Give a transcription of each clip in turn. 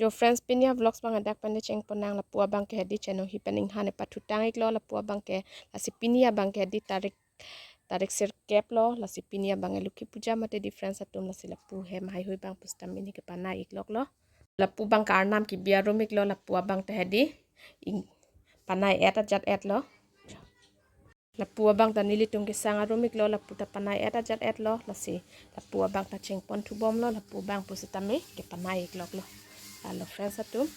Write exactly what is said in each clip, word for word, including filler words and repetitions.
Jo friends, pini a vlogs abang hadak pen chengpon nang. Lapu abang ke hedi chenong hi pen inghan pathutang iklo. Lapu abang ke lasi pini abang ke hedi tarik, tarik sirkep lo. Lasi pini abang ke Lokhi Puja mati di friends atum, lasi lapu hem haihui abang pusitame neli kepanai iklok lo. Lapu abang ke arnam kebi arum iklo. Lapu abang ta hedi ing panai et ajat et lo. Lapu abang ta nelitum kesang arum iklo, lapu ta panai et ajat et lo. Lasi lapu abang ta chengpon thubom lo, lapu abang pusitame kepanai iklok lo. Lalo friends atum,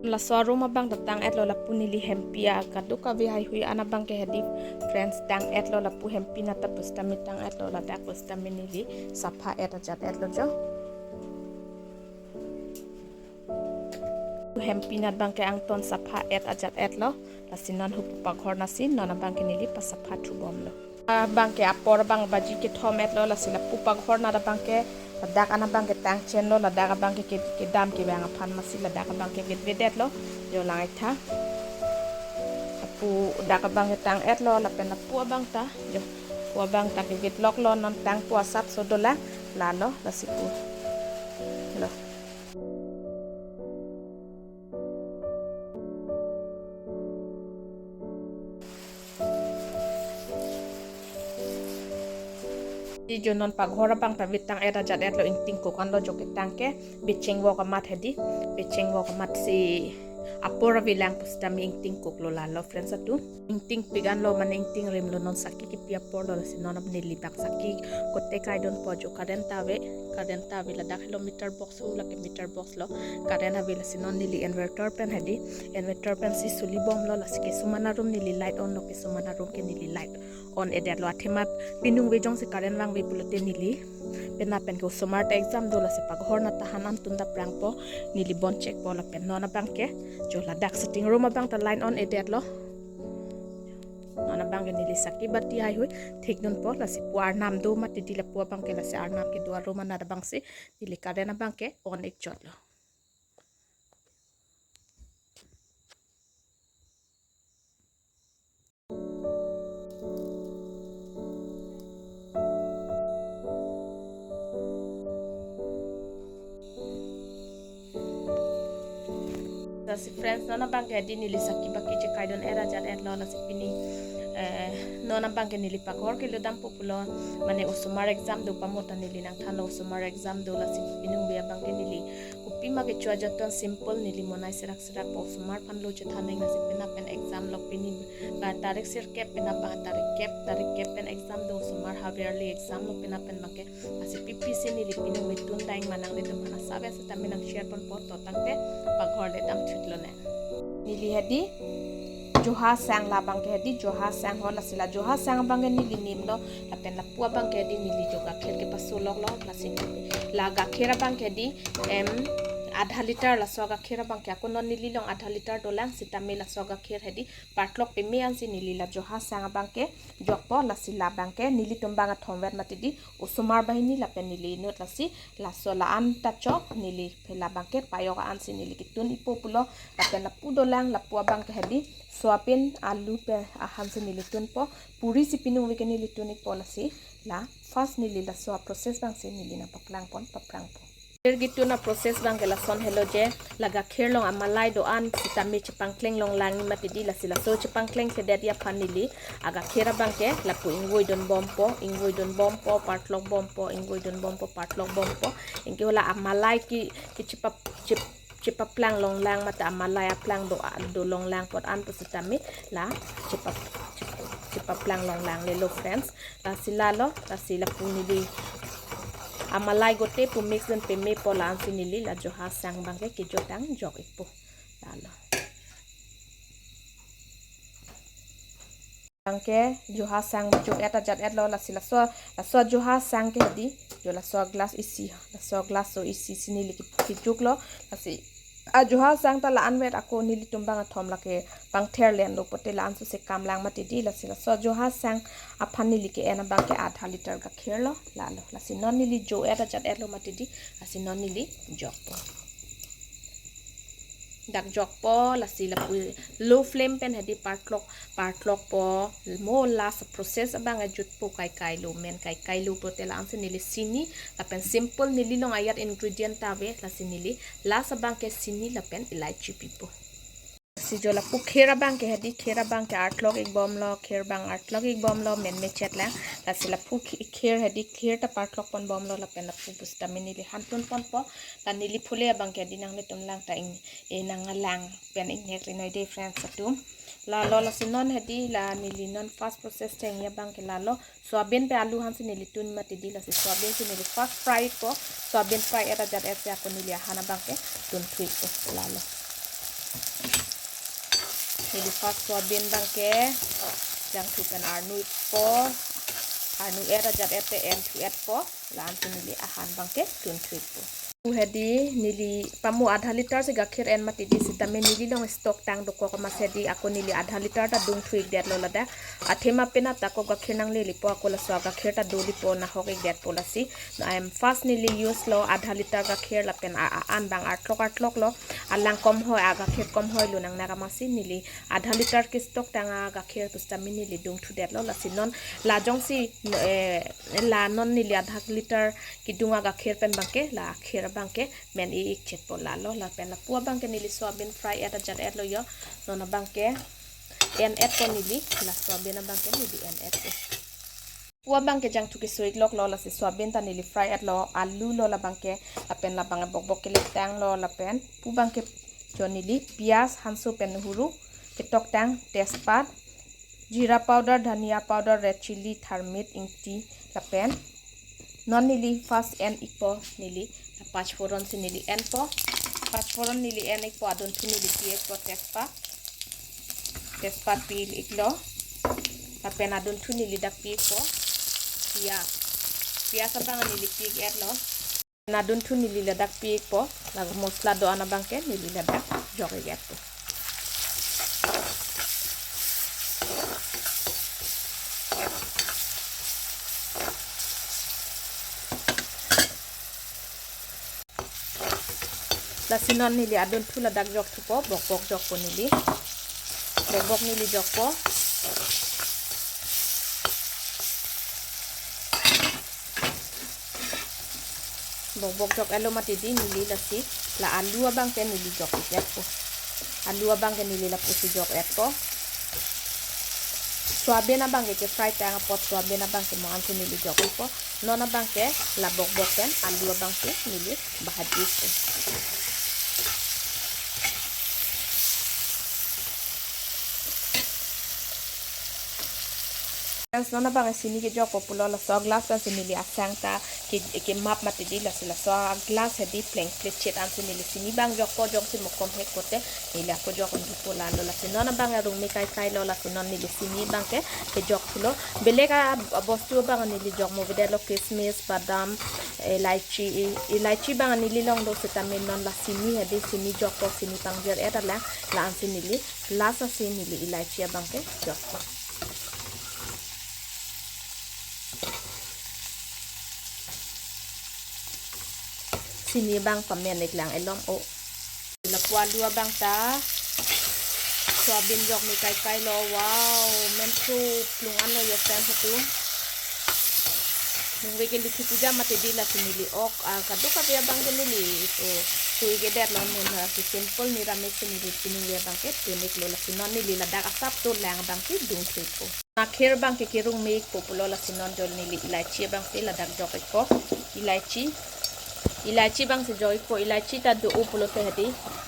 laso arum abang ta tang et lo. Lapu neli hempi akaduk kave haihui an abang ke hedi friends tang et lo. Lapu hempi nat ta pusitame tang et lo, ladak pusitame neli sapha et ajat et lo jo. Hempi nat abang ke angton sapha et ajat et lo. Lasi non hupu paghor nat si non abang ke neli pasapha thubom lo. Abang ke apor abang baji kethom et lo. Lasi lapu paghor nat abang ke ladak an abang ke tang chen lo. Ladak abang ke, ke, kedam kevang aphan masi ladak abang ke git vedet lo. Jo lang ik tha. Lapu dak abang ke tang et lo, lapen lapu abang ta jo, lapu abang ta git lok lo, non tangpo asapso dolang. Lalo lasi pu lo. Di jo non paghor abang ta vetang et ajat et lo, ingtingkok an lo jo ketang ke. Becheng vok amat hedi, becheng vok amat si apor avelang pusitame ingtingkok lo. Lalo friends atum, ingtingpik an lo mane ingtingrim lo. Non saki kepi apor lo, lasi non neli bak saki kote kaidunpo jo, current ta ave, current ta ave. Ladak helo meter box, hu lake meter box lo, current ave. Lasi non neli inverter pen hedi, inverter pen si suli bom lo. Lasi kesuman arum neli light on lo, kesuman arum ke neli light on edet lo. Athema pinung ve jongsi current vangve pulote neli penap pen ke osomar ta exam do, lasi paghor nat ta han an tun ta prangpo, neli bon chekpo. Lapen non abang ke jo ladak sitting room abang ta line on edet lo. Non abang ke neli saki bati haihui thekdunpo. Lasi pu arnam do mati di lapu abang ke, lasi arnam kedo arum anat abang si neli current abang ke on ik chot lo. Lasi friends, non abang ke hedi neli saki baki chekaidun et ajat et lo. Lasi pini, eh, non abang ke neli paghor kelo dampo pulo, mane osomar exam do pamo ta neli nangthanlo, osomar exam do. Lasi pinung ve abang ke neli kopima kecho ajat ton, simple neli monai serak serak po, osomar aphan lo chethan nang. Lasi penap pen exam lo pini, ba tarik sirkep, penap abang tarik kep, tarik kep pen exam do, osomar half yearly exam lo penap pen abang ke. Lasi P P C neli pinung ve tun dang ma nanglitum aphan asap ya sitame nang share ponpo, to tangte paghor le damthut lonang. Neli hedi joha sang, la abang ke hedi joha sang ho. Lasi la joha sang abang ke neli nim lo, lapen lapu abang ke hedi neli jo gakhir kepaso lok lo. Lasi la gakhir abang ke hedi, em, adha liter, laso gakhir abang ke ako non neli along adha liter dolang, sitame laso gakhir hedi partlok peme ansi neli la joha sang abang ke jokpo. Lasi la abang ke nelitum abang athom vet mati di, osomar banghini lapen neli inut. Lasi laso la-an ta chok, neli la abang ke payok an si neli ketun ikpo pulo. Lapen lapu dolang, lapu abang ke hedi soyabean alu pen ahan si neli tunpo. Puri si pinung ve ke neli tun ikpo. Lasi la first neli laso a-process abang si neli nangpaklang pon paprangpo. Gakhir ketun a-process abang ke lason helo je, la gakhir along amalai do-an sitame chepangkleng longlang mati di. Lasi laso chepangkleng sedetji aphan neli agakhir abang ke lapu ingvoi dun bompo, ingvoi dun bompo, partlok bompo, ingvoi dun bompo, partlok bompo. Anke hala amalai ke, ke chepa, chep, chepaplang longlang mate amalai aplang do, do longlang apot an pusitame la chepa, chepa, chepaplang longlang lelo friends. Lasi lalo, lasi lapu neli amalai gote pu mix dun pemepo, la ansi neli la joha sang abang ke kejotang jok ikpo. Lalo. Abang ke joha sang jo et ajat et lo. Lasi laso, laso joha sang ke hedi jo laso glass isi, laso glass so isi si neli ke, kejok lo. Lasi ajoha sang ta la-an vet, ako nelitum abang athom lake pangther len lo pote la-an so se kam lang mati di. Lasi laso joha sang aphan neli ke-en abang ke adha liter gakhir lo. Lalo, lasi non neli jo et ajat et lo mati di. Lasi non neli jokpo. Dak jokpo, lasi lapu low flame pen hedi partlok partlokpo. Mo last process abang ajutpo, kaikai lo, men kaikai lo pulote la-ansi neli sini lapen simple neli long ajat ingredient ta ave, lasi neli last abangke sini lapen elaichi pipo. Si jo lapu kher abangke hedi, kher abangke artlok ik bomlo, kher abang artlok ik bomlo, men mechet lang. Lasi lapu khi-, kher hedi, kher ta partlok pon bomlo lapen lapu pusitame neli hantun ponpo. La neli phule abangke hedi nanglitum lang ta ing, e, nanglang pen ingnek ri noi de friends atum. Lalo, lasi non hedi la neli non first process chengji abangke lalo. Soyabin pen alu aphansi neli tun mati di, lasi soyabin si neli first fry ikpo, soyabin fry et ajat et si ako neli ahan abangke tunthu ikpo lalo. Neli first soyabin abangke jangthu pen arnu ikpo, arnu et ajat et te enthu etpo, la-ansi neli ahan abangke tunthu ikpo. Hedi neli pamo adha liter si gakher en mati di, sitame neli long stock tang dokok amatsi hedi ako neli adha liter ta dungthu ikdetlo ladak. Athema penap ta ako gakher nanglelepo, ako laso agakher ta dolipo, nahok ikdetpo, lasi. Em, first neli use lo adha liter gakher lapen a, a, an abang artlok artlok lo, alang kom hoi, agakher kom hoi lo nangnak amatsi neli adha liter ke stock tang agakher pusitame neli dungthudetlo, lasi non la jongsi, eh, la non neli adha liter kedung agakher pen abangke la kher abangke men i ikchetpo lalo. Lapen lapu abangke neli soyabin fry et ajat etlo jo, non abangke en etpo neli, la soyabin abangke neli en etpo. Lapu abangke jangthu keso ikloklo, lasi soyabin ta neli fry etlo, alu lo labangke, lapen labang bokbok kelik tanglo, lapen pu abangke jo neli piyaj hanso pen nuhuru ketok tang, tejpat, jeera powder, dhania powder, red chilli, tharmit, ingti, lapen non neli first en ikpo neli pachforon si neli enpo. Pachforon neli en ikpo, adunthu neli pi ikpo tejpat. Tejpat pi iklo. Lapen adunthu neli dak pi ikpo piyaj. Piyaj abang neli pi ik etlo. Adunthu neli ladak pi ikpo, ladak masala do-an abangke neli ladak jok ik etpo. Lasi non neli adunthu ladak jokthupo, bokbok jokpo neli. Bokbok neli jokpo. Bokbok jok etlo mati di neli lasi la alu abangke neli jok ik etpo. Alu abangke neli lapusi jok etpo. Soyabin abangke ke fry tang apot soyabin abangke mo-ansi neli jok ikpo. Non abangke la bokbok pen alu abangke neli bahadi ikpo. Friends, non abang sini kejokpo pulo, laso glass pensi neli asang ta ke, kemap mati di, lasi laso glass hedi plengplechet ansi neli sini abang jokpo, jongsi mo komhek pote neli ako jok un thupo lalo. Lasi non abang arong me kaikai lo, lasi non neli sini abangke kejok thulo. Belek a, abostu abang neli jok mo bede lo, kismis, badam, elaichi, i-, elaichi abang neli long do, sitame non la sini hedi sini jokpo, sini pangjer et alang, la-ansi neli last asi neli elaichi abangke jokpo. Sini abang pamen ik lang elom o. Lapu alu abang ta soyabin jok me kaikai lo. Wow, men so plung anlo yo friends atum. Nungve ke Lakhi Puja mati di, lasi neli ok, ah, kadokave abangke neli, oh, sui kedet lo, non lasi simple niramesh si neli chinungve abangke tun iklo, lasi non neli ladak asap to lang abangke dungthu ikpo. Kher abangke kerong me ikpo pulo, lasi non jo neli elaichi abangsi ladak jok ikpo. Elaichi, elaichi abangsi jok ikpo. Elaichi ta do-o pulote hedi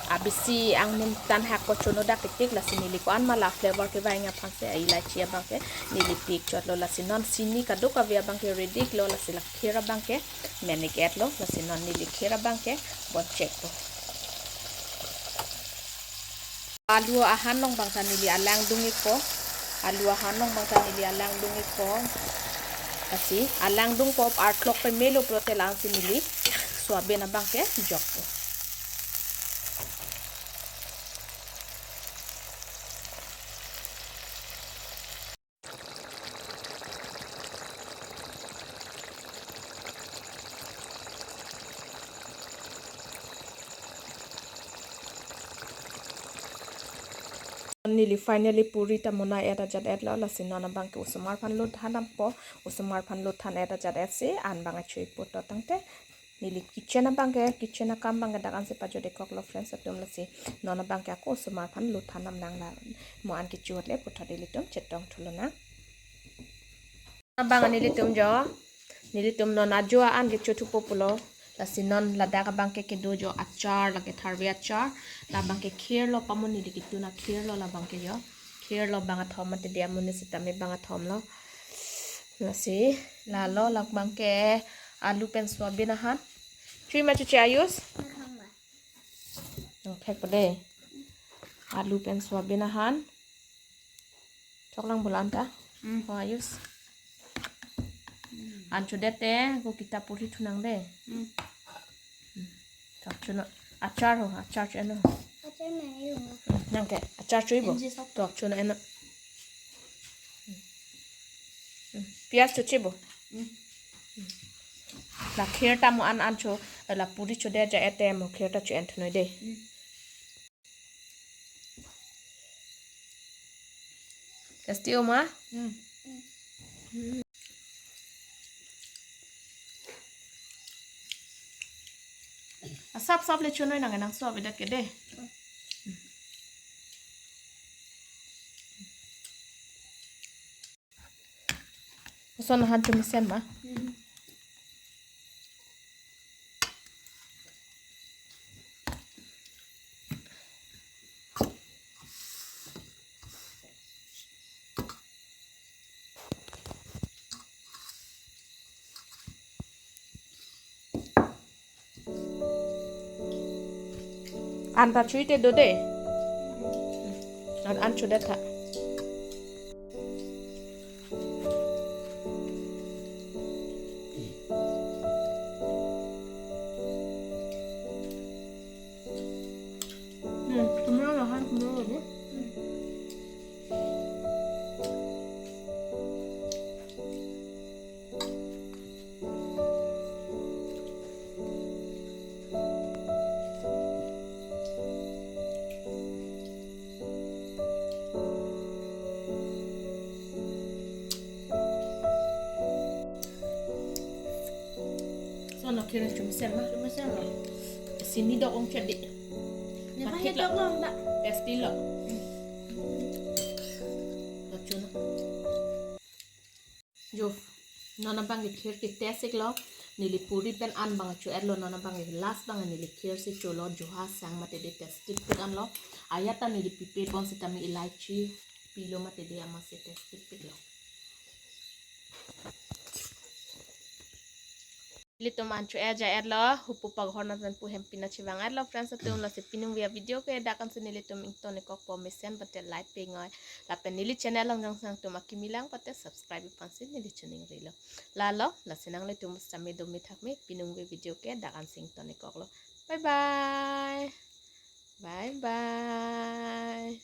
abisi angnim tan hako chono dak tik tik, lasi neli ko-an ma la flavor kevang aphansi elaichi abangke neli pi ik chotlo. Lasi non sini kadokave abangke ready iklo, lasi la kher abangke men ik etlo, lasi non neli kher abangke bon chekpo. Alu ahan along abang ta neli alang dung ikpo. Alu ahan along abang ta neli alang dung ikpo. Lasi alang dungpo, artlok pemelo pulote la-ansi neli soyabin abangke jokpo. Neli finally puri ta mona et ajat etlo, lasi non abang ke osomar aphan lo than dampo, osomar aphan lo than et ajat et si an abang achu-ik pu to tangte. Neli kitchen abang ke, kitchen akam abang ke dak ansi pajut-ik koklo friends atum, lasi non abang ke ako osomar aphan lo than dam nang la, mo an kechotle pu thot ilitum chetong thu lonang. Abang nelitum jo, nelitum non ajo an kecho thupo pulo. Lasi non ladak abang ke kedo jo achar, lake tharve achar. Labang ke kherlo, pamo neli ketun akherlo labang ke jo. Kherlo bang athom mati dia, amonit sitame bang athom lo. Lasi lalo labang ke alu pen soyabin ahan. Chui ma chuche Ayush? Nang thek pa de. Alu pen soyabin ahan. Choklang bulan ta. Hmm. Oh, Ayush. An chodet te, ko kita puri thu nang de. Hmm. Chok chuna. Achar ho, achar chu-en ho. Achar mane ho. Nang ke, achar chu-ik bo. Inji sok. Chok chuna-en. Hmm. Piyaj chu-ik bo. Hmm. La kher ta mo an an cho, la puri chodet ajat et te mo kher ta chu-en thu noi de. Hmm. Tasty oma? Hmm. Asap sap le chonoi nang nang so avedet ke de. Son ahan chomesen ma? Hmm. An ta chu-ik te do de. An, an chodet tha. Hmm, tomorrow lahan tomorrow de. Son lo kher chomesen ma? Chomesen lo. Sini dok ong chedi. Ne ma mathik he lo. Dok long da. Tasty lo. Hmm. Lo chuna. Jo, non abang ke kher ke test-ik lo, neli puri pen an abang chu-et lo, non abang ke last abang neli kher si cholo, jo ha sang mati de, tasty pik an lo, ajat ta neli pipe bom sitame elaichi pilo mati de, amatsi tasty pik lo. Nelitum an chu-et ajat et lo, hupu paghor nat pen pu hempin nat chevang et lo friends atum, lasi piningve avideo ke dak ansi nelitum ington-ik kokpo, mesen pute like pingoi. Lapen neli channel along jongsi nangtum akimi lang pute subscribe-ik aphansi neli choningri lo. Lalo, lasi nanglitum sitame dome thakme, piningve video ke dak ansi ington-ik koklo. Bye bye. Bye bye.